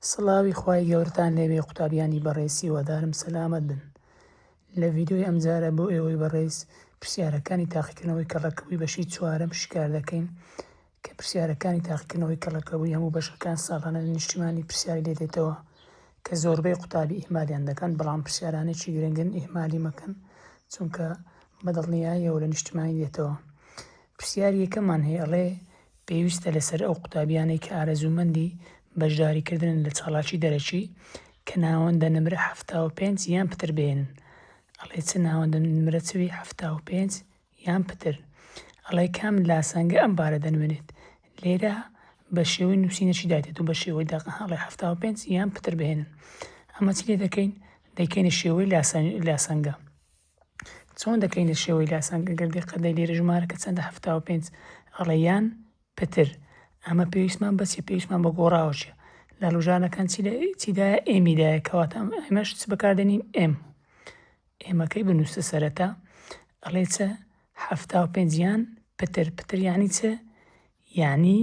سڵاوی خوای گەورەتان لێبێ قوتابیانی بەڕێز هیوادارم سەلامەت بن لە ڤیدیۆی ئەمجارە بۆ ئێوەی بەڕێز پرسیارەکانی تاقیکردنەوەی کەڵەکەبووی بەشی چوارەم شیکار دەکەین کە پرسیارەکانی تاقیکردنەوەی کەڵەکەبووی هەموو بەشەکان ساڵانە لە نیشتیمانی پرسیاری لێ دێتەوە کە زۆربەی قوتابی ئیهمالیان دەکەن بەڵام پرسیارانێکی گرنگن ئیهمالی مەکەن چونکە بە دڵنیاییەوە لە نیشتیمانی دێتەوە پرسیاری یەکەممان هەیە ئەڵێ پێویستە لەسەر ئەو قوتابیانەی کە ئارەزوومەندی بەشداریکردنن لە چالاکی دەرەکی کە ناوەندە نمرە 75 یان پتر بهێنن. ئەڵێ چ ناوەندە نمرە چ بی 75 یان پتر. ئەڵێ کام لاسەنگە ئەم بارە دەنوێنێت. لێرە بە شێوەی نووسینەکی دادێت و بە شێوەی دەق ئەڵێ 75 یان پتر بهێنن. ئەمە چی لێ دەکەین؟ دەیکەینە شێوەی لاسەنگە. چۆن دەکەینە شێوەی لاسەنگ ئەگەر دیقەت دەی لێرە ژمارەکە چەندە 75 ئەڵێ یان پتر ئەمە پێویستمان بە چیە پێویستمان بە گۆڕاوە چیە لە هەڵبژاردنەکان چی لە چیدایە M ی دایە کەواتە ئەم ئێمەش چ بەکاردێنین M M ەکەی بنووسە سەرەتا ئەڵێ چ 75 یان پتر پتر یعنی چ یعنی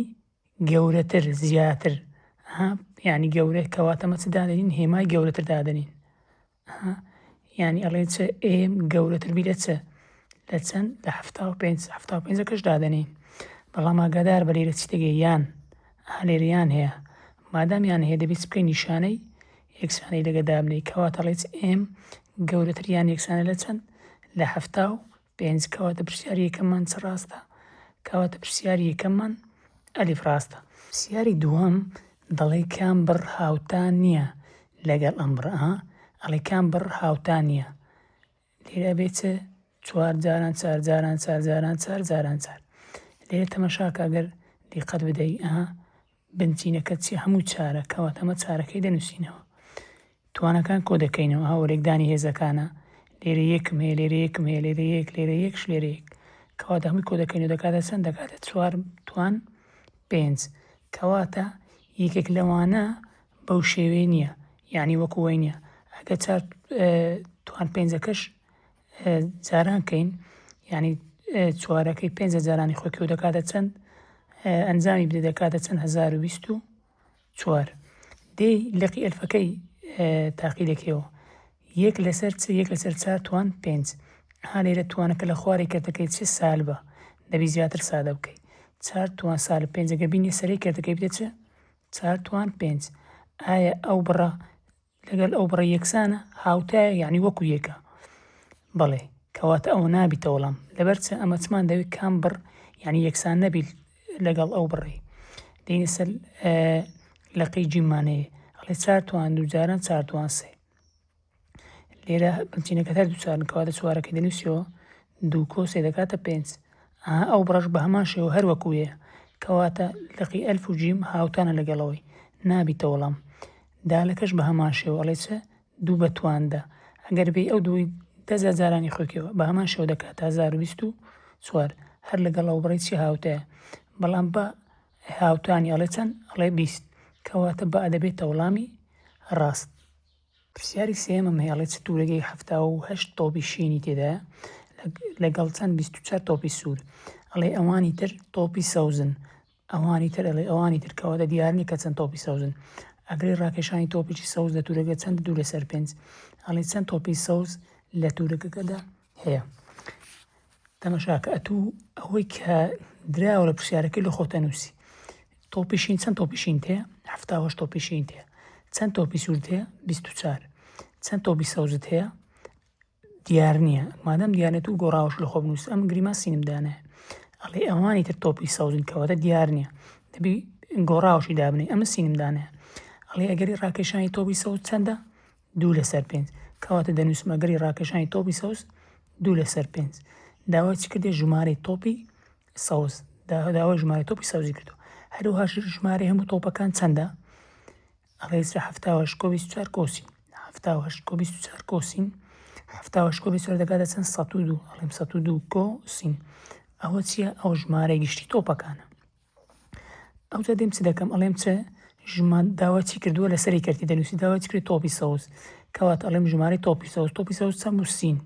گەورەتر زیاتر ها یعنی گەورە کەواتە مە چ دادەنین هێمای گەورەتر دادەنین ها یانی ئەڵێ چ M گەورەتر بی لە چ لە چەند لە 75 75 کەش دادەنین بەڵام ئاگادار بە لێرە چی دەگەی یان ها لێرە یان هەیە مادام یان هەیە دەبێت چ بکەین نیشانەی یەکسانەی لەگە دابنەی کەواتە ئەڵێ چ M گەورەتر یان یەکسانە لە چەند لە 75 کەواتە پرسیاری یەکەممان چ ڕاستە کەواتە پرسیاری یەکەممان ئەلیف ڕاستە. پرسیاری دووەم دەڵێ کام بڕ هاوتا نییە لەگەڵ ئەم بڕە ئا ئەڵێ کام بڕ هاوتا نییە لێرە ئەبێ چ چوار جاران چار جاران چار جاران چار جاران چار لێرە تەمەشاکە ئەگەر دیقەت بدەی ئا بنچینەکە چی هەموو چارە کەواتە ئەمە چارەکەی دەنووسینەوە توانەکان کۆ دەکەینەوە ئەوە لێکدانی هێزەکانە لێرە یەکم هەیە لێرە یەکم هەیە لێرە یەک لێرە یەکش لێرە یەک کەواتە هەمووی کۆ دەکەینەوە دەکاتە چەند دەکاتە چوار توان پێنج کەواتە یەکێک لەوانە بەو شێوەیە نییە یعنی وەکو وەی نییە ئەگەر چار توان پێنجەکەش جاران کەین یعنی چوارەکەی پێنج جارانی خۆی کەو دەکاتە چەند ئەنجامی بدە دەکاتە چەند 1024 دێی لقی ئەلفەکەی تاقی دەکەیەوە یەک لەسەر چ یەک لەسەر چار توان پێنج ها لێرە توانەکە لە خوارەی کەرتەکەی چ سالبە دەبی زیاتر سادە بکەی چار توان سالب پێنجەکە بینی سەرەی کەرتەکەی بدە چ چار توان پێنج ئایا ئەو بڕە لەگەل ئەو بڕە یەکسانە هاوتایە یعنی وەکو یەکە بەڵێ کەواتە ئەوە نابیتە وەڵام لەبەر چ ئەمە چمان دەوێت کام بڕ یعنی یەکسان نەبیت لەگەڵ ئەو بڕی دێنە سەر لەقی جیممان هەیە ئەڵێ چار توان دوو جاران چار توان سێ لێرە بنچینەکە هەر دوو چارن کەواتە چوارەکەی دەنووسیەوە دوو کۆ سێ دەکاتە پێنج ئەها ئەو بڕەش بە هەمان شێوە هەر وەکوویە کەواتە لقی ئەلف و جیم هاوتانە لەگەڵەوەی نابیتە وەڵام دالەکەش بە هەمان شێوە ئەڵێ چ دوو بە توان دە ئەگەر بێی ئەو دووی دەزا جارانی خۆکەوە بە هەمان شێوە دەکاتە 1024 هەر لەگەڵ ئەو بڕی چی هاوتایە بەڵام بە هاوتانی ئەڵێ چەند ئەڵێ 20 کەواتە بە ئەدەبێتە وەڵامی ڕاست. پرسیاری سێیەمم هەیە ئەڵێ چ تورەگەی 78 تۆپی شینی تێدایە لەگەڵ چەند 24 تۆپی سوور ئەڵێ ئەوانی تر تۆپی سەوزن ئەوانی تر ئەڵێ ئەوانی تر کەواتە دیار نییە کە چەند تۆپی سەوزن ئەگەری ڕاکێشانی تۆپێکی سەوز لە تورەکە چەند دوو لەسەر پێنج ئەڵێ چەند تۆپی سەوز لە تورەکەکەدا هەیە تەمەشاکە ئەتوو ئەوەی کە دراوە لە پرسیارەکەی لە خۆتە نووسی تۆپی شین چەند تۆپی شین تێ هەفتاوەش تۆپی شین تێ چەند تۆپی سوور تێ 24 چەند تۆپی سەوزت هەیە دیار نییە مادەم دیار نیە تو گۆڕاوەش لە خۆ بنووسە ئەم گریمان سینم دانێ ئەڵێ ئەوانی تر تۆپی سەوزن کەواتە دیار نییە دەبی گۆڕاوەشی دابنێ ئەمە سینم دانێ ئەڵێ ئەگەری ڕاکێشانی تۆپی سەوز چەندە دوو لەسەر پێنج کەواتە دەنووسم ئەگەری ڕاکێشانی تۆپی سەوز دوو لەسەر پێنج داوای چی کردێ ژمارەی تۆپی سەوز داوای ژمارەی تۆپی سەوزی کردو هەروەها ژمارەی هەموو تۆپەکان چەندە ئەڵێ سێ 78 کۆ 24 کۆ سین 78 کۆ 24 کۆ سین 78 کۆ 24 دەکاتە چەند 102 ئەڵێم 102 کۆ سین ئەوە چییە ئەو ژمارەی گشتی تۆپەکانە ئەوجا دێم چ دەکەم ئەڵێم چ ژمان داوا چی کردووە لەسەری کەرتی دەنووسی داوا چ کرد تۆپی سەوز کەواتە ئەڵێم ژمارەی تۆپی سەوز تۆپی سەوز چەند بوو سین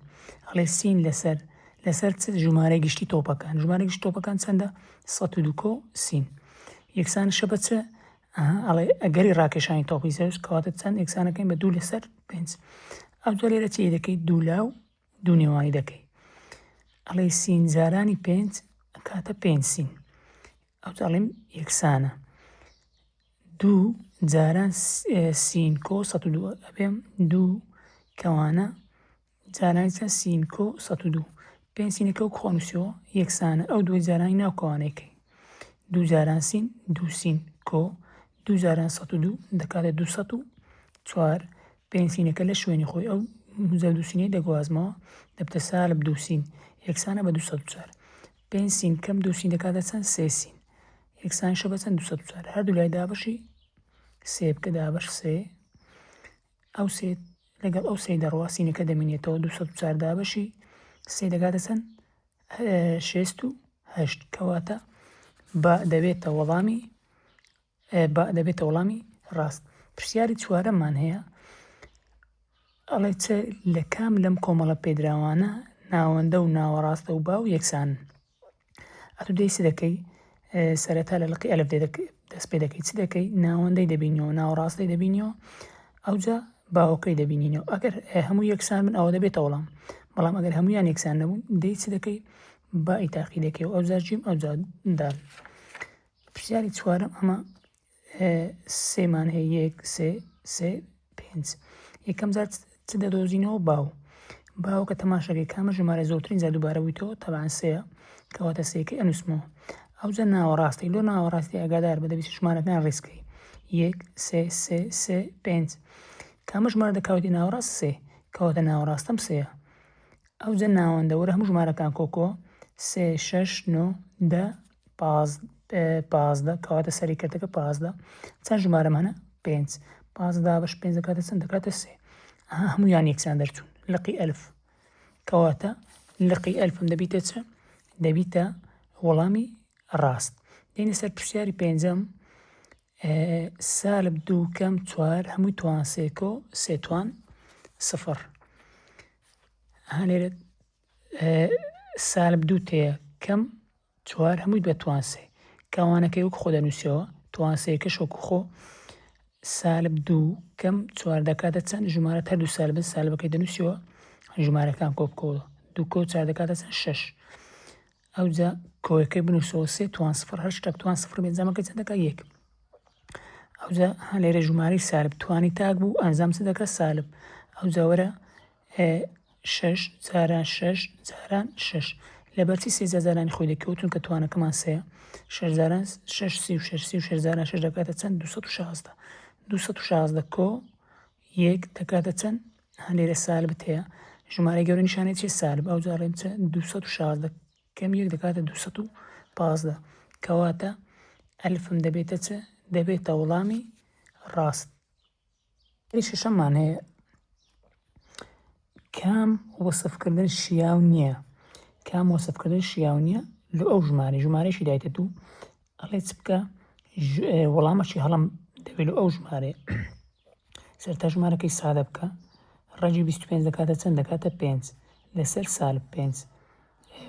ئەڵێ سین لەسەر لەسەر چ ژمارەی گشتی تۆپەکان ژمارەی گشتی تۆپەکان چەندە 102 کۆ سین یەکسانشە بە چ؟ ئەڵێ ئەگەری ڕاکێشانی تۆپی سەوز کەواتە چەند یەکسانەکەین بە دوو لەسەر پێنج. ئەوجا لێرە چی دەکەی؟ دوو لا و دوو نێوانی دەکەی. ئەڵێ سین جارانی پێنج ئەکاتە پێنج سین. ئەوجا ئەڵێم یەکسانە دوو جاران سین کۆ 102 ئەبێ دوو کەوانە جارانی چەند سین کۆ 102 پێنج سینەکە وەک خۆ نووسیەوە یەکسانە ئەو دووەی جارانی ناو کەوانەیەکەی دوو جاران سین دوو سین کۆ دوو جاران 102 دەکاتە 204 پێنج سینەکە لە شوێنی خۆی ئەو موجەب دوو سینەی دەگوازمەوە دەبتە سالب دوو سین یەکسانە بە 204 پێنج سین کەم دوو سین دەکاتە چەند سێ سین یەکسانیشە بە چەند 204 هەردوو لای دابەشی سێ بکە دابەش سێ ئەو سێ لەگەڵ ئەو سێ دەڕوا سینەکە دەمینێتەوە 204 دابەشی سێ دەکاتە چەند 68 کەواتە بە دەبێتە وەڵامی بە دەبێتە وەڵامی ڕاست. پرسیاری چوارەممان هەیە ئەڵێ چ لە کام لەم کۆمەڵە پێدراوانە ناوەندە و ناوەڕاستە و باو یەکسانن؟ ئەتو دەی چ دەکەی؟ سەرەتا لە لقی ئەلف دەست پێ دەکەی چ دەکەی؟ ناوەندەی دەبینیەوە ناوەڕاستەی دەبینیەوە ئەوجا باوەکەی دەبینینەوە ئەگەر هەموو یەکسان بن ئەوە دەبێتە وەڵام بەڵام ئەگەر هەمویان یەکسان نەبوون دەی چ دەکەی؟ با ئیتاقی دەکەی و ئەوجا جیم ئەوجا دال پرسیاری چوارەم ئەمە سێمان هەیە یەک سێ سێ پێنج یەکەم جار چ دەدۆزینەوە باو باوکە تەماشاکەی کامە ژمارە زۆرترین جار دووبارە بوویتەوە تەبعەن سێیە کەواتە سێکەی ئەنووسمەوە ئەوجا ناوەڕاستی لۆ ناوەڕاستی ئاگادار بە دەبیست ژمارەکان ڕیزکەی یەک سێ سێ سێ پێنج کامە ژمارە دەکەوێتی ناوەڕاست سێ کەواتە ناوەڕاستم سێیە ئەوجا ناوەندە وەرە هەموو ژمارەکان کۆکۆ سێ شەش نۆ دە 15 کەواتە سەری کردەکە 15 چەند ژمارەم هەنە پێنج 15 دابەش پێنج دەکاتە چەند دەکاتە سێ ئەها هەموویان یەکسان دەرچوون لقی ئەلف کەواتە لقی ئەلفم دەبیتە چ دەبیتە وەڵامی ڕاست دێنە سەر پرسیاری پێنجەم سالب دوو کەم چوار هەمووی توان سێ کۆ سێ توان سفر ها لێرە سالب دوو تێ کەم چوار هەمووی بە توان سێ کاوانەکەی وەک خۆ دەنووسەوە توان سێکەش وەکو خۆ سالب دوو کەم چوار دەکاتە چەند ژمارە هەردوو سالبن سالبەکەی دەنووسەوە ژمارەکان کۆ بکەوە دوو کۆ چوار دەکاتە چەند شەش ئەوجا کۆیەکەی بنووسەوە سێ توان سفر هەر شتێک توان سفر بێ ئەنجامەکەی چەند دەکات یەک ئەوجا لێرە ژمارەی سالب توانی تاک بوو ئەنجام چ دەکات سالب ئەوجا وەرە شەش جاران شەش جاران شەش لەبەرچی سێ جارانی خۆی دەکەوت چونکە توانەکەمان سێ شەش جاران شەش سی و شەش سی و شەش جاران شەش دەکاتە چەند 216 216 کۆ یەک دەکاتە چەند لێرە سالبت هەیە ژمارەی گەورە نیشانەی چیە سالب ئەو جاڕێم چە 216 کەم یەک دەکاتە 215 کەواتە ئەلفم دەبێتە چ دەبێتە وەڵامی ڕاست شەشەممان هەیە کام وەسفکردن شیاو نییە کام وەسفکردن شیاو نییە لە ئەو ژمارە ژمارەشی دایتە دوو ئەڵێ چ بکە وەڵامەکی هەڵم دەبێت لە ئەو ژمارەیە سەرتا ژمارەکەی سادە بکە ڕەگی 25 دەکاتە چەند دەکاتە 5 لەسەر سالب 5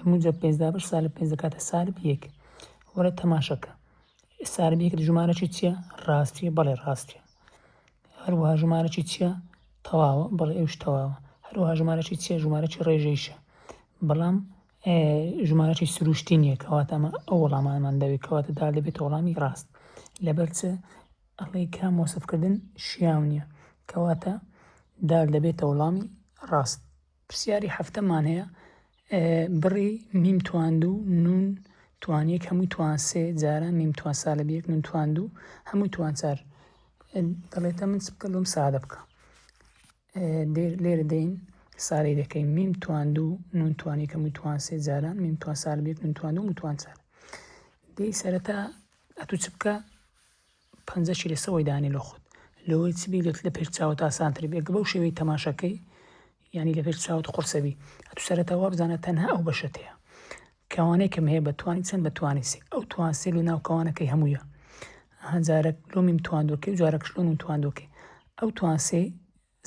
موجب 5 دابش سالب 5 دەکاتە سالب یەک وەرە تەماشەکە سالب یەک ژمارەکی چییە ڕاستیە بەڵێ ڕاستیە هەروەها ژمارەکی چییە تەواوە بەڵێ ئەوش تەواوە هەروەها ژمارەکی چییە ژمارەکی ڕێژەیشە بەڵام ژمارەی سروشتی نییە کەواتە ئەمە ئەو وەڵامانمان دەوێت کەواتە دال دەبێتە وەڵامی ڕاست لەبەر چ ئەڵێ کام وەسفکردن شیاو نییە کەواتە دال دەبێتە وەڵامی ڕاست. پرسیاری حەفتەمان هەیە بڕی میم توان دوو نون توان یەک هەمووی توان سێ جاران میم توان سالب یەک نون توان دوو هەمووی توان چار دەڵێتە من چ بکە لۆم سادە بکە لێرە دێین سادەی دەکەین میم توان دوو نون توان یەکەم و توان سێ جاران میم توان سالب یەک نون توان دوو و توان چار دێی سەرەتا ئەتوو چ بکە پەنجەشی لەسەوەی دانێ لۆ خۆت لەوەی چ بی لێت لە پێش چاوت ئاسانتر بێ بەو شێوەی تەماشاکەی یعنی لە پێش چاوت قورسە بی ئەتوو سەرەتا وابزانە تەنها ئەو بەشەت هەیە کەوانەیەکم هەیە بە توانی چەند بە توانی سێ ئەو توان سێ لۆ ناو کەوانەکەی هەموویە ئەها جارەک لۆ میم تواندۆکەی و جارەکش لۆ نون تواندۆکەی ئەو توان سێ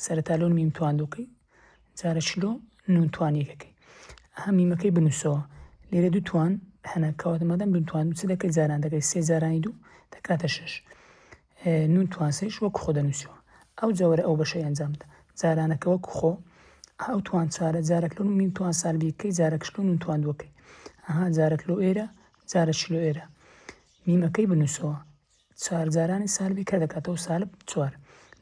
سەرەتا لۆ میم تواندۆکەی جارەش لۆ نون توان یەکەکەی ئەها میمەکەی بنووسەوە لێرە دوو توان هەنە کەواتە مادەم دوو توان چ دەکەی جاران دەکەی سێ جارانی دوو دەکاتە شەش. نون توان سێش وەکو خۆ دەنووسیەوە. ئەوجا وەرە ئەو بەشەی ئەنجام بدە. جارانەکە وەکو خۆ ئەو توان چارە جارەک لۆ میم توان سالب یەکەی جارەکش لۆ نون توان دووەکەی. ئەها جارەک لۆ ئێرە جارەکش لۆ ئێرە. میمەکەی بنووسەوە. چار جارانی سالبی کە دەکاتەوە سالب چوار.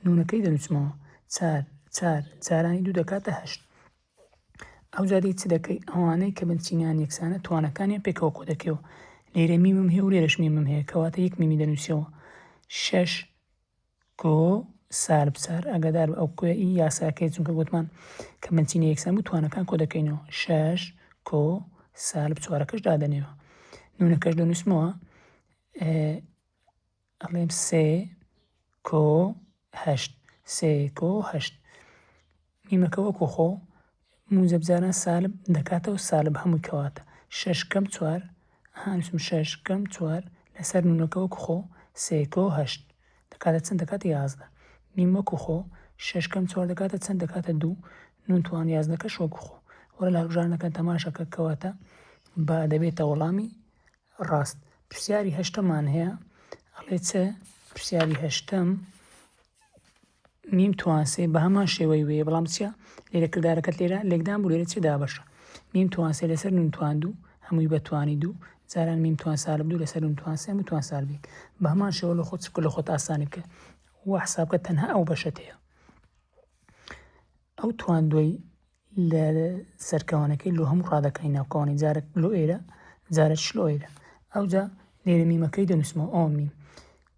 نونەکەی دەنووسمەوە. چار چار جارانی دوو دەکاتە هەشت. ئەوجا دێی چ دەکەی ئەوانەی کە بنچینەیان یەکسانە توانەکانیان پێکەوە کۆ دەکەیەوە لێرە میمم هەیە و لێرەش میمم هەیە کەواتە یەک میمی دەنووسیەوە شەش کۆ سالب چار ئەگەدار بە ئەو کۆیە ئی یاساکەی چونکە گوتمان کە بنچینە یەکسان بوو توانەکان کۆ دەکەینەوە شەش کۆ سالب چوارەکەش دادەنێەوە نونەکەش دەنووسمەوە ئەڵێم سێ کۆ هەشت سێ کۆ هەشت میمەکە وەکو خۆ موجەب جاران سالب دەکاتەوە سالب هەمووی کەواتە شەش کەم چوار هانوسم شەش کەم چوار لەسەر نونەکە وەکو خۆ سێ کۆ هەشت دەکاتە چەند دەکاتە یازدە میم وەکو خۆ شەش کەم چوار دەکاتە چەند دەکاتە دوو نون توان یازدەکەش وەکو خۆ وەرە لە هەڵبژاردنەکان تەماشەکە کەواتە با دەبێتە وەڵامی ڕاست. پرسیاری هەشتەممان هەیە ئەڵێ چ؟ پرسیاری هەشتەم میم توان سێ بە هەمان شێوەی وێ بەڵام چیە لێرە کردارەکەت لێرە لێکدان بوو لێرە چ دابەشە میم توان سێ لەسەر نون توان دوو هەمووی بە توانی دوو جاران میم توان سالب دوو لەسەر نون توان سێ هەموو توان سالب یەک بە هەمان شێوە لە خۆت چ بکە لە خۆت ئاسانی بکە وا حساب بکە تەنها ئەو بەشەت هەیە ئەو توان دووی لە سەرکەوانەکەی لۆ هەموو ڕادەکانی ناو کەوانەی جارێک لۆ ئێرە جارێکیش لۆ ئێرە ئەوجا لێرە میمەکەی دەنووسمەوە ئەوە میم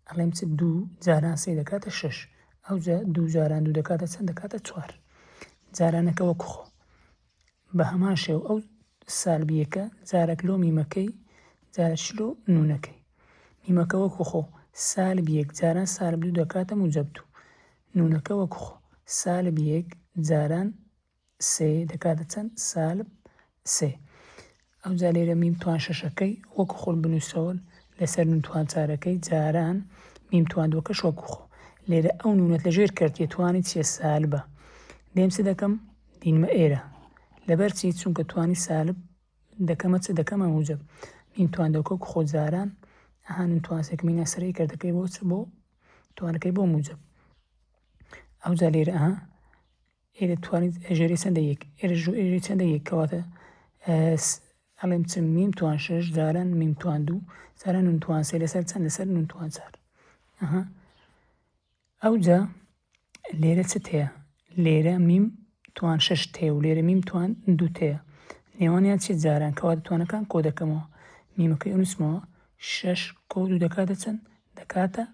ئەڵێم چ دوو جاران سێ دەکاتە شەش ئەوجا دوو جاران دوو دەکاتە چەند دەکاتە چوار جارانەکە وەکو خۆ بە هەمان شێوە ئەو سالبیەکە جارێک لۆ میمەکەی جارێکیش لۆ نونەکەی میمەکە وەکو خۆ سالب یەک جاران سالب دوو دەکاتە موجەب دوو نونەکە وەکو خۆ سالب یەک جاران سێ دەکاتە چەند؟ سالب سێ. ئەوجا لێرە میم توان شەشەکەی وەکو خۆ بنووسەوە لەسەر نون توان چارەکەی جاران میم توان دووەکەش وەکو خۆ. لێرە ئەو نونەت لەژێر کەرتیە توانی چیە سالبە. دێم چ دەکەم؟ دینمە ئێرە. لەبەر چی؟ چونکە توانی سالب دەکەمە چ دەکەمە موجب. میم توان دووەکە وەکو خۆ جاران ئەها نون توان سێکە مینا سەرەی کەرتەکەی بۆ چ بۆ توانەکەی بۆ موجب. ئەوجا لێرە ئەها ئێرە توانیت ژێرەی چەندە یەک ئێرە ژێرەی چەندە یەک کەواتە ئەڵێم چ میم توان شەش جاران میم توان دوو جاران نون توان سێ لەسەر چەند لەسەر نون توان چار ئەها ئەوجا لێرە چت هەیە لێرە میم توان شەش تێ و لێرە میم توان دوو تێ نێوانیان چی جاران کەواتە توانەکان کۆ دەکەمەوە میمەکەی ئەنووسمەوە شەش کۆ دوو دەکاتە چەند دەکاتە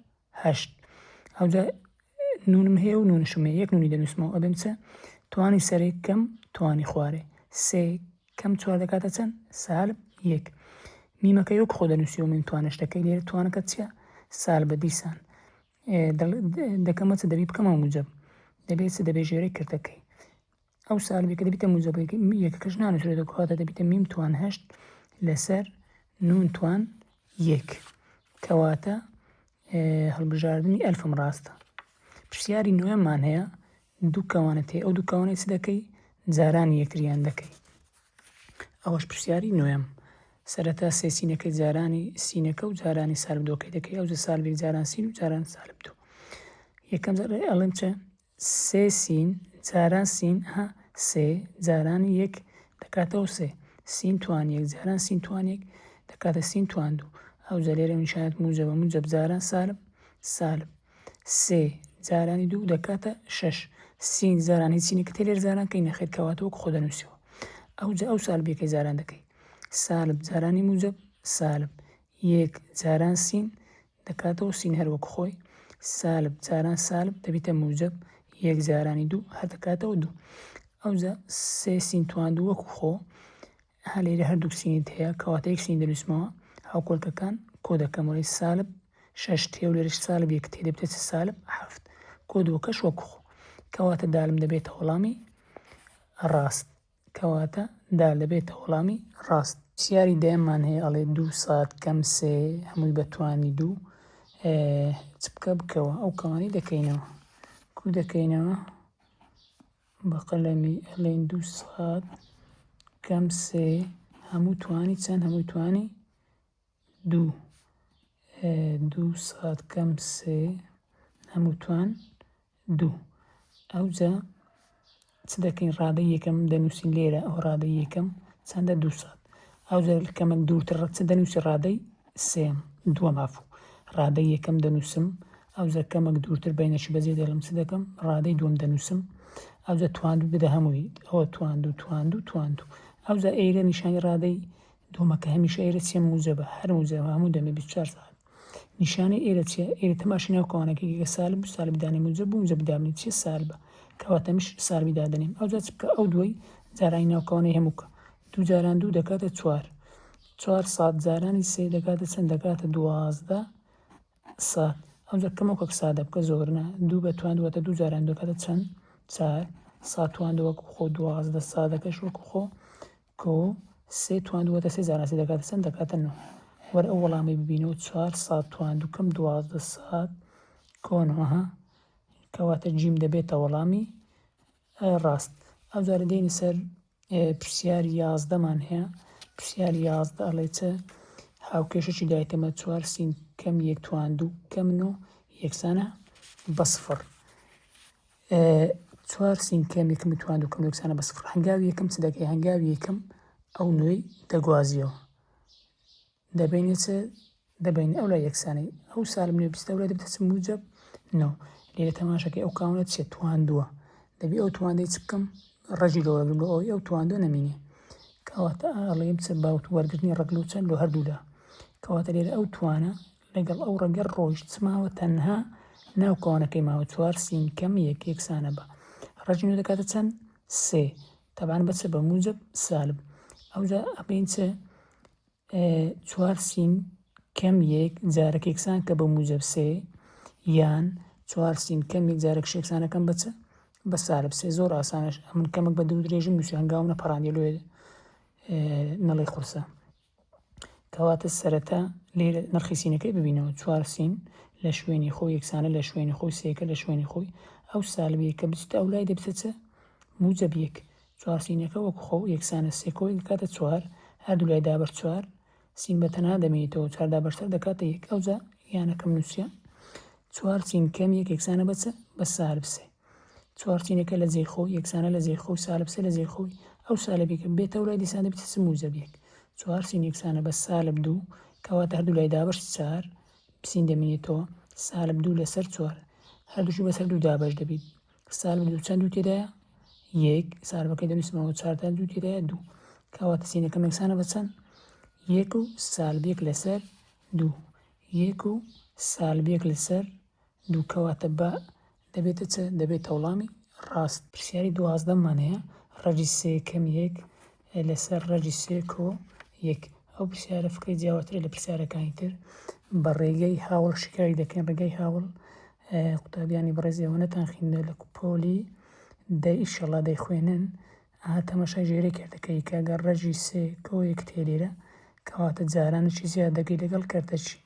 هەشت ئەوجا نونم هەیە و نونشم هەیە یەک نونی دەنووسمەوە ئەبێم چ توانی سەرێ کەم توانی خوارێ سێ کەم چوار دەکاتە چەند سالب یەک میمەکە یەک خۆ دەنووسی و میم توانشتەکەی لێرە توانەکە چییە سالبە دیسان دەکەمە چ دەبی بکەمە موجب دەبێت چ دەبێت ژێرەی کردەکەی ئەو سالبێکە دەبیتە موجەبێک یەکەکەش نانووسرێتەوە کەواتە دەبیتە میم توان هەشت لەسەر نون توان یەک کەواتە هەڵبژاردنی ئەلفم ڕاستە پرسیاری نوێمان هەیە دوو کەوانە تێ ئەو دوو کەوانەی چ دەکەی جارانی یەکتریان دەکەی ئەوەش پرسیاری نوێم سەرەتا سێ سینەکەی جارانی سینەکە و جارانی سالب دووەکەی دەکەی ئەو سالبێک جاران سین و جاران سالب دوو یەکەم ئەڵێم چە سێ سین جاران سین ها سێ جاران یەک دەکاتەوە سێ سین توان یەک جاران سین توان یەک دەکاتە سین توان دوو ئەوجا لێرە نیشانەت موجەبە موجەب جاران سالب سالب سێ جارانی دوو دەکاتە شەش سین جاران هیچ سینێکت هەیە لێرە جاران کەی نەخێر کەواتە وەک خۆ دەنووسیەوە ئەوجا ئەو سالبیەکەی جاران دەکەی سالب جارانی موجەب سالب یەک جاران سین دەکاتەوە سین هەر وەک خۆی سالب جاران سالب دەبیتە موجب یەک جارانی دوو هەر دەکاتەوە دوو ئەوجا سێ سین توان دوو وەکو خۆ ها لێرە هەردوو سینت هەیە کەواتە یەک سین دەنووسمەوە هاوکۆلکەکان کۆ دەکەمەوەی سالب شەش تێ و لێرەش سالب یەک تێ دەبێتە چ سالب حەفت کۆ دووەکەش وەکو خۆ کەواتە دالم دەبێتە وەڵامی ڕاست کەواتە دال دەبێتە وەڵامی ڕاست. پرسیاری دەیەممان هەیە ئەڵێ دوو سات کەم سێ هەمووی بە توانی دوو چ بکە بکەوە ئەو کەوانی دەکەینەوە کو دەکەینەوە بە قەلەمی ئەڵێن دوو سات کەم سێ هەموو توانی چەند هەمووی توانی دوو دوو سات کەم سێ. هەموو توان دوو. ئەوجا چ دەکەین ڕادەی یەکەم دەنووسین لێرە ئەو ڕادەی یەکەم چەندە دوو سات ئەوجا کەمێک دوورتر چ دەنووسی ڕادەی سێم دووەم عەفو ڕادەی یەکەم دەنووسم ئەوجا کەمێک دوورتر بینەکی بەجێ دێڵم چ دەکەم ڕادەی دووەم دەنووسم ئەوجا تواندوو بدە هەمووی ئەوە تواندوو تواندوو تواندوو ئەوجا ئێرە نیشانی ڕادەی دووەمەکە هەمیشە ئێرە چیە موجەبە هەر موجەبە هەموو دەمێ 24 ساعت نیشانەی ئێرە چیە؟ ئێرە تەماشی ناو کەوانەکەی کە سالب بوو سالب دانێ موجەب بوو موجەب دابنێ چیە سالبە کەواتە مش سالبی دادەنێم ئەوجا چ بکە ئەو دووەی جارانی ناو کەوانەی هەموو کە دوو جاران دوو دەکاتە چوار چوار سات جارانی سێ دەکاتە چەند دەکاتە 12 سات ئەوجا کەمەوە کە سادە بکە زۆر نا دوو بە توان دووەتە دوو جاران دەکاتە چەند چار سات توان وەکو خۆ 12 سادەکەش وەکو خۆ کۆ سێ تواندووەتە سێ جاران سێ دەکاتە چەند دەکاتە نۆ وەرە ئەو وەڵامەی ببینەوە چوار سات تواندوو کەم 12 سات کۆ نۆ ئەها کەواتە جیم دەبێتە وەڵامی ڕاست ئەو جارە دێینە سەر پرسیاری یازدەمان هەیە پرسیاری یازدە ئەڵێ چ هاوکێشەکی دایتەمە چوار سین کەم یەک تواندوو کەم نۆ یەکسانە بە سفر چوار سین کەم یەکەم تواندوو کەم یەکسانە بە سفر هەنگاوی یەکەم چ دەکەی هەنگاوی یەکەم ئەو نوێی دەگوازیەوە دەبینێ چ دەبین ئەو لای یەکسانەی ئەو سالب نوێ بیستە لای دەبێتە چ موجب نۆ لێرە تەماشەکەی ئەو کاونە چێ تواندووە دەبی ئەو تواندەی چ بکەم ڕەگی لۆ وەرگرم لۆ ئەوەی ئەو تواندوە نەمینێ کەواتە ئەڵێم چ باوت وەرگرتنی ڕەگ لۆ چەند لۆ هەردوولا کەواتە لێرە ئەو توانە لەگەڵ ئەو ڕەگە ڕۆیشت چ ماوە تەنها ناو کەوانەکەی ماوە چوار سین کەم یەک یەکسانە بە ڕەگی نوێ دەکاتە چەند سێ تەبان بە چ بە موجب سالب ئەوجا ئەبین چ چوار سین کەم یەک جارەک یەکسان کە بە موجب سێ یان چوار سین کەم یەک جارەک یەکسانەکەم بە چ بە سالب سێ زۆر ئاسانش ئەمن کەمێک بە دوو درێژم نووسی هەنگاوم نەپەڕاندی لۆ نەڵێ قورسە کەواتە سەرەتا لێرە نرخی سینەکەی ببینەوە چوار سین لە شوێنی خۆی یەکسانە لە شوێنی خۆی سێکە لە شوێنی خۆی ئەو سالبیە کە بچتە ئەو لای دەبێتە چ موجب یەک چوار سینەکە وەکو خۆ یەکسانە سێ کۆ یەک دەکاتە چوار هەردوو لای دابەش چوار سین بە تەنها دەمێنێتەوە چوار دابەش چوار دەکاتە یەک ئەوجا یانەکەم نووسیە چوار سین کەم یەک یەکسانە بە چ بە سالب سێ چوار سینەکە لە جێی خۆی یەکسانە لە جێی خۆی سالب سێ لە جێی خۆی ئەو سالبێکە بێتەوە لای دیسان دەبێتە چ موجب یەک چوار سین یەکسانە بە سالب دوو کەواتە هەردوو لای دابەش چوار سین دەمێنێتەوە سالب دوو لەسەر چوار هەردووشی بەسەر دوو دابەش دەبیت سالب دوو چەند دوو تێدایە؟ یەک سالبەکەی دەنووسمەوە چوارتا دوو تێدایە دوو کەواتە سینەکەم یەکسانە بە چەند؟ یەک و سالب یەک لەسەر دوو یەک و سالب یەک لەسەر دوو کەواتە بە دەبێتە چ؟ دەبێتە وەڵامی ڕاست. پرسیاری دوازدەمان هەیە ڕەگی سێ کەم یەک لەسەر ڕەگی سێ کۆ یەک ئەو پرسیارە فکرەی جیاواترە لە پرسیارەکانی تر بە ڕێگەی هاوڵ شیکاری دەکەین ڕێگای هاوڵ قوتابیانی بەڕێز ئێوە نەتان خوێندوە لە پۆلی دە ئیشەڵا دەیخوێنن ئەها تەماشای ژێرەی کەرتەکەی کە گەر ڕەگی سێ کۆ یەک تێ لێرە کەواتە جارانێکی زیاد دەکەی لەگەڵ کەرتەکی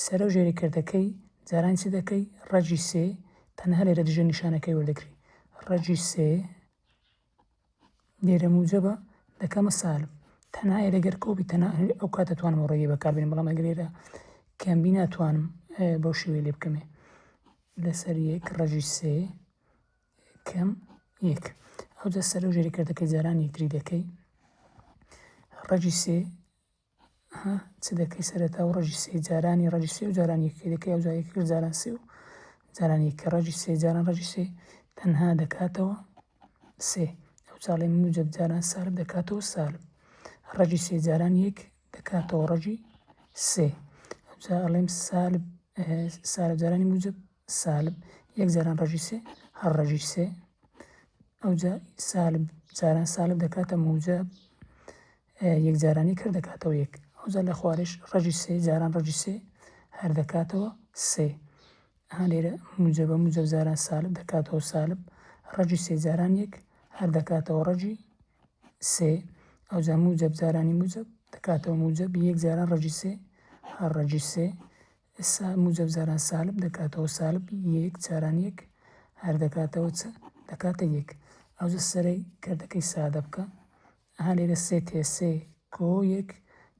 سەرە و ژێری کەرتەکەی جاران چ دەکەی ڕەگی سێ تەنها لێرە دژە نیشانەکەی وەردەگری ڕەگی سێ لێرە موجەبە دەکەمە سالب تەنها ئێرە گەر کۆبی تەنها ئەو کاتە توانم ئەو ڕێگەی بەکاربێنم بەڵام ئەگەر ئێرە کەمبی ناتوانم بەو شێوەیە لێ بکەمێ لەسەر یەک ڕەگی سێ کەم یەک ئەوجا سەر و ژێری کردەکەی جاران یەکتری دەکەی ڕەگی سێ ها چ دەکەی سەرەتا و ڕەگی سێ جارانی ڕەگی سێ و جاران یەکەی دەکەی ئەوجا یەکەکەش جاران سێ و جاران یەک کە ڕەگی سێ جاران ڕەگی سێ تەنها دەکاتەوە سێ ئەو چاڵێ موجب جاران سالب دەکاتەوە سالب ڕەگی سێ جاران یەک دەکاتەوە ڕەگی سێ ئەوجا ئەڵێم سالب سالب جارانی موجب سالب یەک جاران ڕەگی سێ هەر ڕەگی سێ ئەوجا سالب جاران سالب دەکاتە موجب یەک جارانی کرد دەکاتەوە یەک ئەوجا لە خوارش ڕەگی سێ جاران ڕەگی سێ هەر دەکاتەوە سێ ها لێرە موجەبە موجەب جاران سالب دەکاتەوە سالب ڕەگی سێ جاران یەک هەر دەکاتەوە ڕەگی سێ ئەوجا موجەب جارانی موجەب دەکاتەوە موجەب یەک جاران ڕەگی سێ هەر ڕەگی سێ سا موجەب جاران سالب دەکاتەوە سالب یەک جاران یەک هەر دەکاتەوە چ دەکاتە یەک ئەوجا سەرەی کردەکەی سادە بکە ئەها لێرە سێ تێ سێ کۆ یەک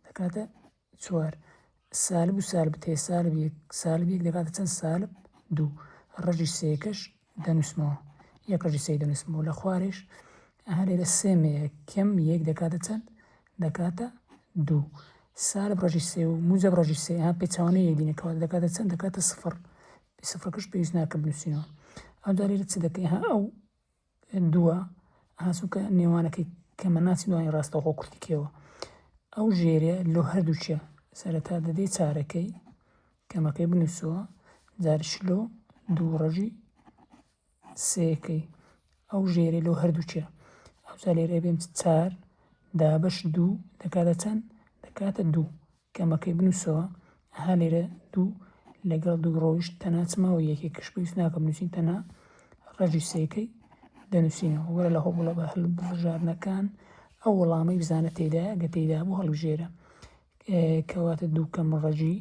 دەکاتە چوار سالب و سالب تێ سالب یەک سالب یەک دەکاتە چەند سالب دوو. ڕەگی سێیەکەش دەنووسمەوە. یەک ڕەگی سێی دەنووسمەوە. لە خوارێش ئەها لێرە سێ مێیە کەم یەک دەکاتە چەند؟ دەکاتە دوو. سالب ڕەگی سێ و موجەب ڕەگی سێ ئەها پێچەوانەی یەکدینە کەواتە دەکاتە چەند؟ دەکاتە سفر. سفرەکەش پێویست ناکە بنووسینەوە. ئەوجا لێرە چ دەکەی؟ ئەها ئەو دووە ئەها چونکە نێوانەکەی کەمە ناچین دوانی ڕاستەوخۆ کورتی کێوە ئەو ژێرە لۆ هەردووکیە سەرەتا دەدەی چارەکەی کەمەکەی بنووسەوە جارش لۆ دوو ڕەژی سێکەی ئەو ژێرەی لۆ هەردووکیە ئەوجا لێرە بێم چار دابەش دوو دەکاتە چەند دەکاتە دوو کەمەکەی بنووسەوە ئەها لێرە دوو لەگەڵ دوو ڕۆیشت تەنها چ ماوە یەکێکش پێویست ناکە بنووسین تەنها ڕەگی سێکەی دەنووسینەوە وەرە لە هەوڵە بە هەڵبژاردنەکان ئەو وەڵامەی بزانە تێدایە گە تێدا بوو هەڵبژێرە کەواتە دوو کەم ڕەگی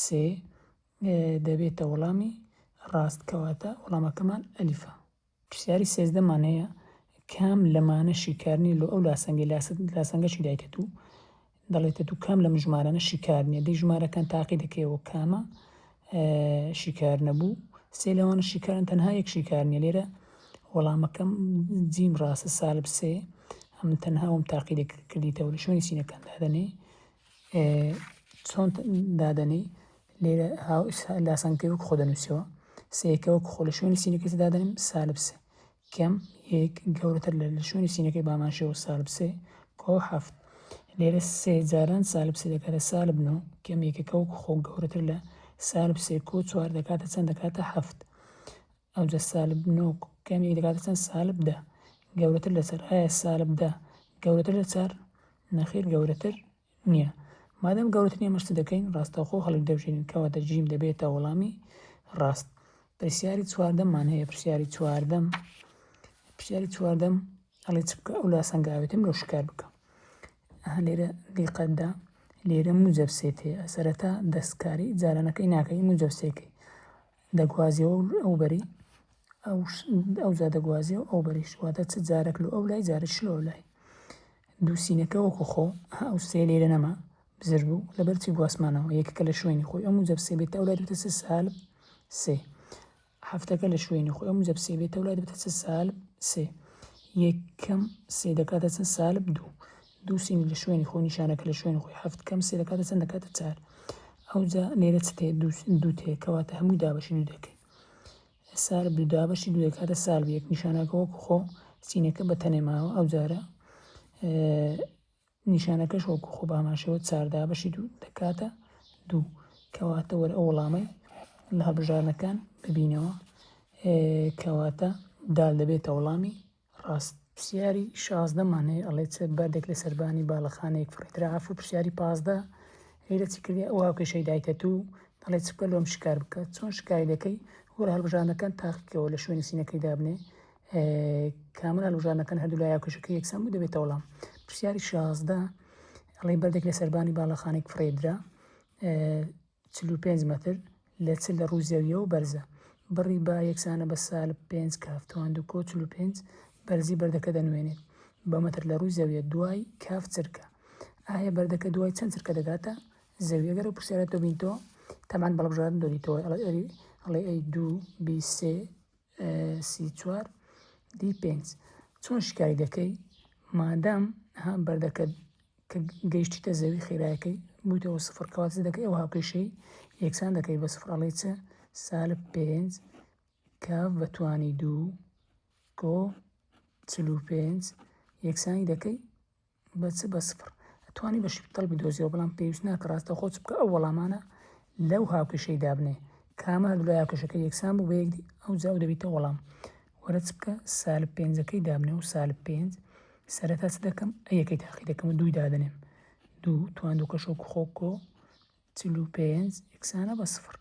سێ دەبێتە وەڵامی ڕاست کەواتە وەڵامەکەمان ئەلیفە. پرسیاری سێزدەمان هەیە کام لەمانە شیکار نیە لۆ ئەو لاسەنگەی لاسەنگەشی دایتە تو دەڵێتە تو کام لەم ژمارانە شیکار نیە دەی ژمارەکان تاقی دەکەیەوە کامە شیکار نەبوو سێ لەوانە شیکارن تەنها یەک شیکار نیە لێرە وەڵامەکەم جیم ڕاستە سالب سێ ئەم تەنها وم تاقی دەکردیتەوە لە شوێنی سینەکان دادەنێ چۆن دادەنێی لێرە لاسەنگەکەی وەک خۆ دەنووسیەوە سێیەکە وەک خۆ لە شوێنی سینەکەی دادەنێم سالب سێ کەم یەک گەورەتر لە لە شوێنی سینەکەی بامان شێوە سالب سێ کۆ حەفت لێرە سێ جاران سالب سێ دەکاتە سالب نۆ کەم یەکەکە وەک خۆ گەورەتر لە سالب سێ کۆ چوار دەکاتە چەند دەکاتە حەفت ئەوجا سالب نۆ کەم یەک دەکاتە چەند سالب دە گەورەتر لە چەر ئایا سالب دە گەورەتر لە چار نەخێر گەورەتر نییە مادەم گەورەتر نییە مەشت دەکەین ڕاستەوخۆ هەڵی دەبژێرین کەواتە جیم دەبێتە وەڵامی ڕاست پرسیاری چواردەممان هەیە پرسیاری چواردەم پرسیاری چواردەم ئەڵێ چ بکە ئەو لاسەنگە ئاوێتم لۆ شکار بکە لێرە دیقەتدا لێرە موجەب سێ تێ سەرەتا دەستکاری جارانەکەی ناکەی موجەب سێکەی دەگوازیەوە ئەو بەری ئەوجا دەگوازیەوە ئەو بەریش واتە چ جارەک لۆ ئەو لای جارێک لۆ ئەو لای دوو سینەکە وەکو خۆ ئەو سێ لێرە نەما بزر بوو لەبەر چی گواستمانەوە یەکەکە لە شوێنی خۆی ئەو موجەب سێ بێتە ئەو لای دەبێتە چ سالب سێ هەفتەکە لە شوێنی خۆی ئەو موجەب سێ بێتە ئەو لای دەبێتە چ سالب سێ یەکەم سێ دەکاتە چەند سالب دوو دوو سین لە شوێنی خۆی نیشانەکە لە شوێنی خۆی هەفت کەم سێ دەکاتە چەند دەکاتە چار ئەوجا لێرە چ تێ دوو تێ کەواتە هەمووی دابەشی دوو دەکەی سالب دوو دابەشی دوو دەکاتە سالب یەک نیشانەکە وەکو خۆ سینەکە بە تەنێ ماوە ئەو جارە نیشانەکەش وەکو خۆ بە هەمان شێوە چار دابەشی دوو دەکاتە دوو کەواتە وەرە ئەو وەڵامەی لە هەڵبژاردنەکان ببینەوە کەواتە دال دەبێتە وەڵامی ڕاست. پرسیاری 16 مان هەیە ئەڵێ چ بەردێک لە سەربانی باڵەخانەیەک فڕێدرا عەفو پرسیاری 15 لێرە چی کردی ئەو هاوکێشەی دایتە تو دەڵێ چ بکە لۆم شکار بکە چۆن شکاری دەکەی وەرە هەڵبژاردنەکان تاقیکەوە لە شوێنی سینەکەی دابنێ کامل هەڵبژاردنەکان هەردوو لای هاوکێشەکە یەکسان بوو دەبێتە وەڵام پرسیاری 16 ئەڵێ بەردێک لە سەربانی باڵەخانێک فڕێدرا 45 مەتر لە چ لە ڕوو زەویەوە بەرزە بڕی با یەکسانە بە سالب 5 کاف توان دوو کۆ 45 بەرزی بەردەکە دەنوێنێت بە مەتر لە ڕووی زەویە دوای کاف چرکە ئایا بەردەکە دوای چەند چرکە دەگاتە زەوی ئەگەر ئەو پرسیارە تۆ بینتەوە تەمان بەڵبژاردن دۆریتەوە ئەڵێ ئەی دوو بی سێ سی چوار دی پێنج چۆن شکای دەکەی مادام ها بەردەکە کە گەیشتیتە زەوی خێرایەکەی بوویتەوە سفر کەواتە دەکەی ئەو هاوکێشەی یەکسان دەکەی بە سفر ئەڵێ چ سالب پێنج کاف بە توانی دوو کۆ 45 یەکسانی دەکەی بە چ بە سفر ئەتوانی بە شیپتەڵ بدۆزیەوە بەڵام پێویست ناکە ڕاستەوخۆ چ بکە ئەو وەڵامانە لەو هاوکێشەی دابنێ کامە هەردوو لای هاوکێشەکە یەکسان بوو بە یەکدی ئەوجا ئەو دەبیتە وەڵام وەرە چ بکە سالب پێنجەکەی دابنێ و سالب پێنج سەرەتا چ دەکەم ئەیەکەی تاقی دەکەم و دووی دادەنێم دوو توان دوو کەشۆک خۆ کۆ 45 یەکسانە بە سفر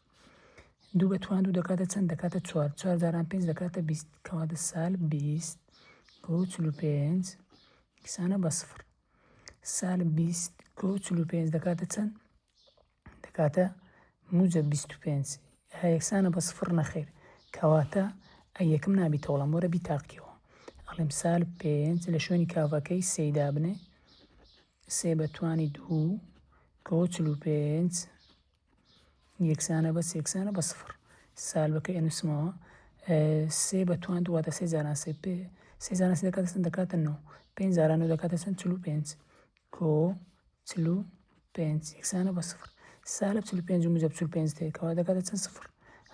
دوو بە توان دوو دەکاتە چەند دەکاتە چوار چوار جاران پێنج دەکاتە 20 کەواتە سالب 20 کۆ 45 یەکسانە بە سفر سالب 20 کۆ 45 دەکاتە چەند دەکاتە موجە 25 یەکسانە بە سفر نەخێر کەواتە ئەی یەکەم نابیتە وەڵام وەرە بیتاقیەوە ئەڵێم سالب پێنج لە شوێنی کاڤەکەی سێی دابنێ سێ بە توانی دوو کۆ 45 یەکسانە بە یەکسانە بە سفر سالبەکەی ئەنووسمەوە. سێ بە توان دوو واتە سێ جاران سێ پێ سێ جاران سێ دەکاتە چەند دەکاتە نۆ پێنج جاران نۆ دەکاتە چەند 45 کۆ 45 یەکسانە بە سفر سالب 45 و موجب 45 تێکەوە دەکاتە چەند سفر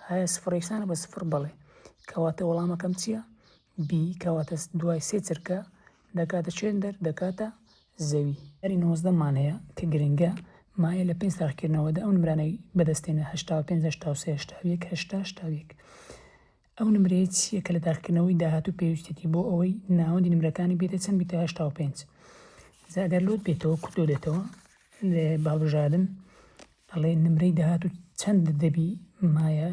ئایا سفر یەکسانە بە سفر بەڵێ کەواتە وەڵامەکەم چییە بی کەواتە دوای سێ چرکە دەکاتە چێندەر دەکاتە زەوی. پرسیاری 19 مان هەیە کە گرنگە مایە لە پێنج تاقیکردنەوەدا ئەو نمرانەی بەدەستێنە 85 83 81 80 81 ئەو نمرەیە چییە کە لە تاقیکردنەوەی داهاتوو پێویستێتی بۆ ئەوەی ناوەندی نمرەکانی بێتە چەند بیتە 85 جا ئەگەر لۆت بێتەوە کوردۆ دێتەوە بە هەڵبژاردن ئەڵێ نمرەی داهاتوو چەند دەبی مایە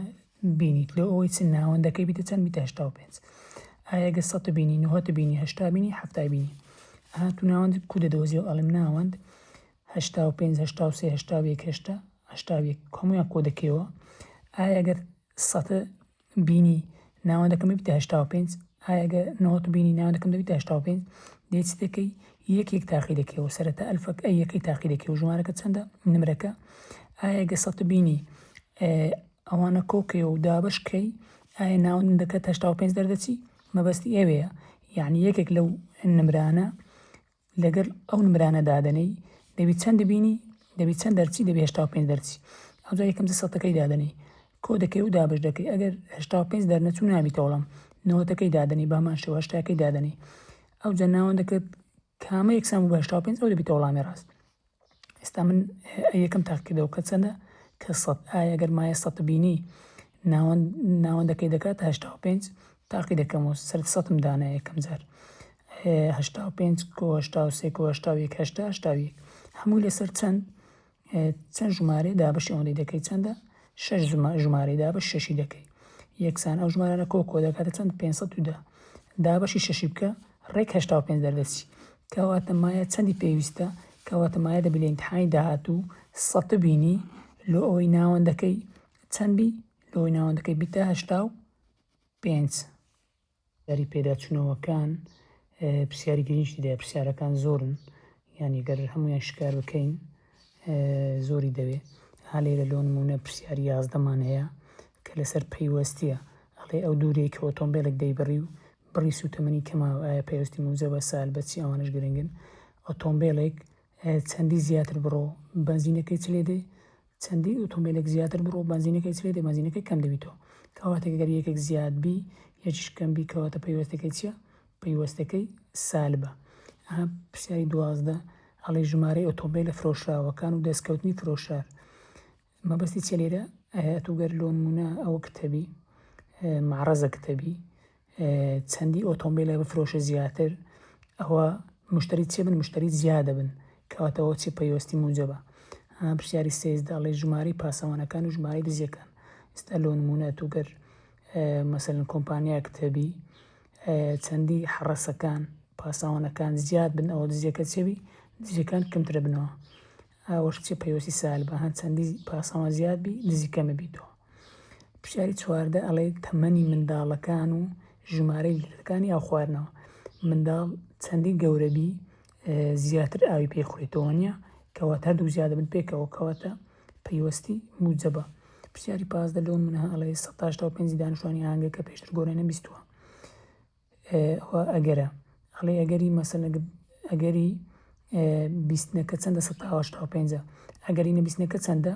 بینیت لۆ ئەوەی چ ناوەندەکەی بیتە چەند بیتە 85 ئایا گە سەد بینی نهۆت بینی هەشتا بینی حەفتا بینی ئەها تو ناوەند کو دەدۆزیەوە ئەڵێم ناوەند 85 83 81 هەشتا 81 هەموویان کۆ دەکەیەوە ئایا گەر سەد بینی ناوەندەکەم دەبیتە 85 ئایا گەر نهۆت بینی ناوەندەکەم دەبیتە 85 دێ چ دەکەی یەک یەک تاقی دەکەیەوە سەرەتا ئەلفەک ئەی یەکەی تاقی دەکەیەوە ژمارەکە چەندە نمرەکە ئایا گە سەد بینی ئەوانە کۆکەیەوە و دابەش کەی ئایا ناوەندەکەت 85 دەردەچی مەبەستی ئەوەیە یعنی یەکێک لەو نمرانە لەگەڵ ئەو نمرانە دادەنێی دەبی چەند بینی دەبی چەند دەرچی دەبی 85 دەرچی ئەوجا یەکەم جە سەتەکەی دادەنێی کۆ دەکەی و دابەش دەکەی ئەگەر 85 دەرنەچوو نابیتە وەڵام نەوەتەکەی دادەنێی بە هەمان شێوە هەشتاکەی دادەنێی ئەوجا ناوەندەکەت کامە یەکسان بوو بە 85 ئەو دەبیتە وەڵامی ڕاست ئێستا من یەکەم تاقیکردەوە کە چەندە کە سەد ئایا گەر مایە سەد بینی ناوەند ناوەندەکەی دەکات 85 تاقی دەکەمەوە سەر سەتم دانا یەکەم جار 85 کۆ 83 کۆ 81 هەشتا 81 هەمووی لەسەر چەند چەند ژمارەی دابەشی ئەوەندەی دەکەی چەندە شەش ژمارەی دابەش شەشی دەکەی یەکسان ئەو ژمارانە کۆ کۆ دەکاتە چەند 510 دابەشی شەشی بکە ڕێک 85 دەردەچی کەواتە مایە چەندی پێویستە کەواتە مایە دەبی لە ئیمتحانی داهاتوو سەت بینی لۆ ئەوەی ناوەندەکەی چەند بی لۆ ئەوەی ناوەندەکەی بیتە 85 پرسیاری پێداچوونەوەکان پرسیاری گرنگی تێدایە پرسیارەکان زۆرن یانی گەر هەموویان شکار بکەین زۆری دەوێ ها لێرە لۆ نمونە پرسیاری یازدەمان هەیە کە لەسەر پەیوەستیە ئەڵێ ئەو دوورەی کە ئۆتۆمبیلێک دەیبڕی و بڕی سوتەمەنی کەماوە ئایا پەیوەستی موجەبە سال بە چی ئەوانەش گرنگن ئۆتۆمبیلێک چەندی زیاتر بڕۆ بەنزینەکەی چ لێ دێ چەندی ئۆتۆمبیلێک زیاتر بڕۆ بەنزینەکەی چ لێ دێ بەنزینەکەی کەم دەبیتەوە کەواتە گەر یەکێک زیاد بی یەکیش کەم بی کەواتە پەیوەستەکەی چییە پەیوەستەکەی سالبە ئەها پرسیاری 12 ئەڵێ ژمارەی ئۆتۆمبیلە فرۆشراوەکان و دەستکەوتنی فرۆشار مەبەستی چیە لێرە ئەتوو گەر لۆ نمونە ئەوە کتەبی معرەزە کتەبی چەندی ئۆتۆمبیلە بفرۆشە زیاتر ئەوە مشتری چێ بن مشتری زیادە بن کەواتەوە چی پەیوەستی موجەبە پرسیاری سێزدە ئەڵێ ژمارەی پاسەوانەکان و ژمارەی دزیەکان ئێستا لۆ نمونە ئەتوو گەر مەسەلەن کۆمپانیا کتەبی چەندی حەڕەسەکان پاسەوانەکان زیاد بن ئەوە دزیەکە چێبی دزیەکان کەمترە بنەوە ئاوەش چیە پەیوەستی سالبە هەن چەندی پاسەوان زیاد بی دزی کەمە بیتەوە پرسیاری 14 ئەڵێ تەمەنی منداڵەکان و ژمارەی لیترەکانی ئاو خواردنەوە منداڵ چەندی گەورە بی زیاتر ئاوی پێ خورێتەوە نییە کەواتە هەردوو زیادە بن پێکەوە کەواتە پەیوەستی موجەبە پرسیاری 15 لۆ منە ئەڵێ 185 دانیشتوانی ئاهەنگەکە پێشتر گۆرانی نەبیستووە ئەوە ئەگەرە ئەڵێ ئەگەری مەسەلەن ئەگەری بیستنەکە چەندە سەتا هەشتا و پێنجە ئەگەری نەبیستنەکە چەندە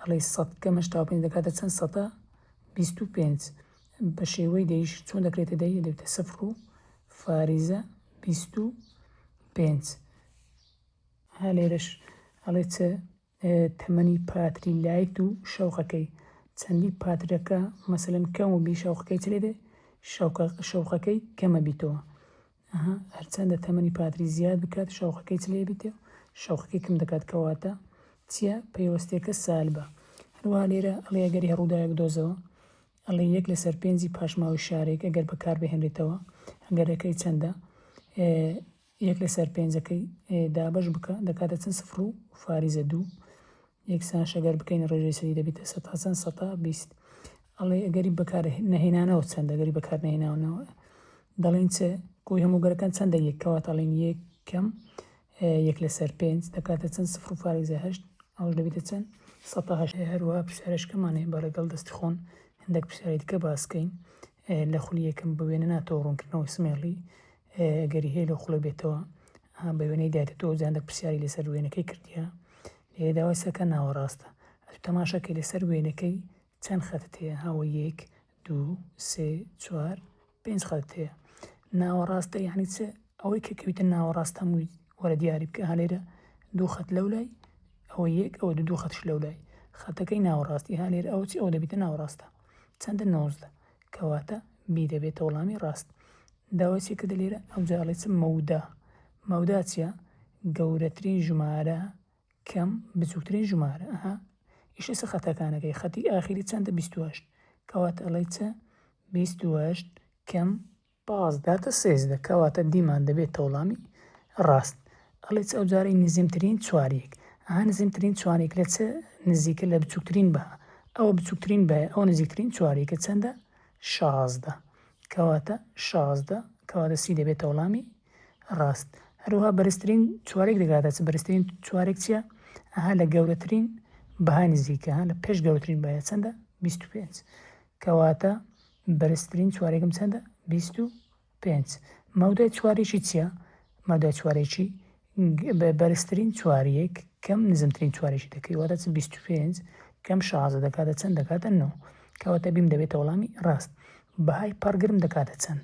ئەڵێ سەد کەم هەشتا و پێنج دەکاتە چەند سەتا 25 بە شێوەی دەیش چۆن دەکرێتە دەی دەبێتە سفر و فاریزە 25 ها لێرەش ئەڵێ چ تەمەنی پاتری لایت و شەوقەکەی چەندی پاترەکە مەسەلەن کەم و بی شەوقەکەی چ لێ دێ شەوقەکەی کەمە بیتەوە ئەها هەرچەندە تەمەنی پاتری زیاد بکات شەوقەکەی چ لێ بیتێ شەوقەکەی کەم دەکات کەواتە چییە پەیوەستیەکە سالبە هەروەها لێرە ئەڵێ ئەگەری هەر ڕووداوێک بدۆزەوە ئەڵێ یەک لەسەر پێنجی پاشماوەی شارێک ئەگەر بەکاربهێنرێتەوە ئەگەرەکەی چەندە یەک لەسەر پێنجەکەی دابەش بکە دەکاتە چەند سفر و فاریزە دوو یەکسانش ئەگەر بکەین ڕێژەی سەدی دەبیتە سەتا چەند سەتا 20 ئەڵێ ئەگەری بەکار نەهێنانەوە چەند ئەگەری بەکار نەهێنانەوە دەڵێن چ کۆی هەموو گەرەکان چەندە یەک کەواتە ئەڵێن یەک کەم یەک لەسەر پێنج دەکاتە چەند سفر و فاریزە هەشت ئەوش دەبیتە چەند سەتا هەشت هەروەها پرسیارەشکەمان هەیە بە لەگەڵ دەستی خۆن هەندێک پرسیاری دیکە باسکەین. لە خولی یەکەم بە وێنە ناتەوە ڕوونکردنەوەی سمێڵی گەری هەیە لەو خوڵە بێتەوە بە وێنەی دایتە تۆ جاندە پرسیاری لەسەر وێنەکەی کردیە لێرە داوای سەکە ناوەڕاستە ئەتو تەماشاکەی لەسەر وێنەکەی چەند خەتت هەیە هاوە یەک دوو سێ چوار پێنج خەتت هەیە ناوەڕاستە یعنی چ ئەوەی کە کەویتە ناوەڕاست هەمووی وەرە دیاری بکە ها لێرە دوو خەت لەو لای ئەوە یەک ئەوە دوو خەتش لەو لای خەتەکەی ناوەڕاستی ها لێرە ئەوە چی ئەوە دەبیتە ناوەڕاستە چەندە 19 کەواتە B دەبێتە وەڵامی ڕاست. داوای چی کردە لێرە؟ ئەوجا ئەڵێ چ مەودا. مەودا چیە؟ گەورەترین ژمارە کەم بچووکترین ژمارە. ئەها ئیشە چ خەتەکانەکەی خەتی ئاخیری چەندە 28 کەواتە ئەڵێ چ 28 کەم 15 تە 13 کەواتە D مان دەبێتە وەڵامی ڕاست. ئەڵێ چ ئەوجارەی نزمترین چواریەک. ئەها نزمترین چواریەک لە چ نزیکە لە بچووکترین بەها. ئەوە بچووکترین بەهایە ئەوە نزیکترین چواریەکە چەندە؟ 16 کەواتە 16 کەواتە C دەبێتە وەڵامی ڕاست. هەروەها بەرزترین چوارێک دەگاتە چ بەرزترین چوارێک چییە؟ ئەها لە گەورەترین بەها نزیکە لە پێش گەورەترین بەها چەندە؟ 25 کەواتە بەرزترین چوارێکم چەندە؟ 25 مەودای چوارێکی چییە؟ مەودای چوارێکی بەرزترین چواریەک کەم نزمترین چوارێکی دەکەی واتە چ 25 کەم 16 دەکاتە چەند دەکاتە 9 کەواتە B م دەبێتە وەڵامی ڕاست بەهای پەڕگرم دەکاتە چەند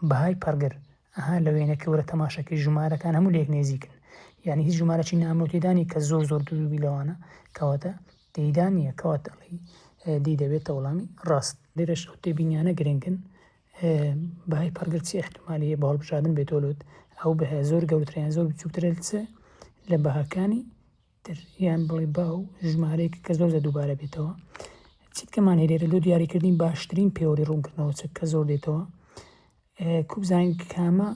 بەهای پەڕگر ئەها لە وێنەکە وەرە تەماشاکەی ژمارەکان هەموو لێک نێزیکن یعنی هیچ ژمارەی نامۆ تێدا نیە کە زۆر زۆر دوور بی لەوانە کەواتە تێدا نییە کەواتە ئەڵێی D دەبێتە وەڵامی ڕاست لێرەش ئەو تێبینیانە گرنگن بەهای پەڕگر چی ئیحتیمالی هەیە بۆ هەڵبژاردن بێتەوە لۆت ئەو بەهایە زۆر گەورەترە یان زۆر بچووکترە لە چ لە بەهاکانی تر یان بڵێ باو ژمارەیەک کە زۆر زۆر دووبارە بێتەوە چیتکەمان هەیە لێرە لۆ دیاریکردنی باشترین پێوەری ڕوونکردنەوە چ کە زۆر دێتەوە کو بزانین کامە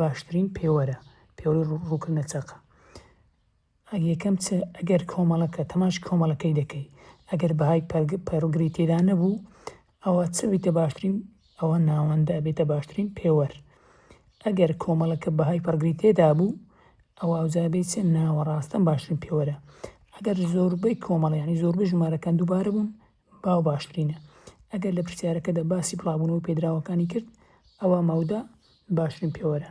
باشترین پێوەرە پێوەری ڕووکردنە چەقە یەکەم چ ئەگەر کۆمەڵەکە تەماش کۆمەڵەکەی دەکەی ئەگەر بەهای پەرگری تێدا نەبوو ئەوە چ بیتە باشترین ئەوە ناوەندە ئەبێتە باشترین پێوەر ئەگەر کۆمەڵەکە بەهای پەڕگری تێدا بوو ئەوە ئەوجا بێت چ ناوەڕاستە باشترین پێوەرە ئەگەر زۆربەی کۆمەڵ یانی زۆربەی ژمارەکان دووبارە بوون باو باشترینە ئەگەر لە پرسیارەکەدا باسی بڵاوبوونەوەی پێدراوەکانی کرد ئەوە مەودا باشترین پێوەرە.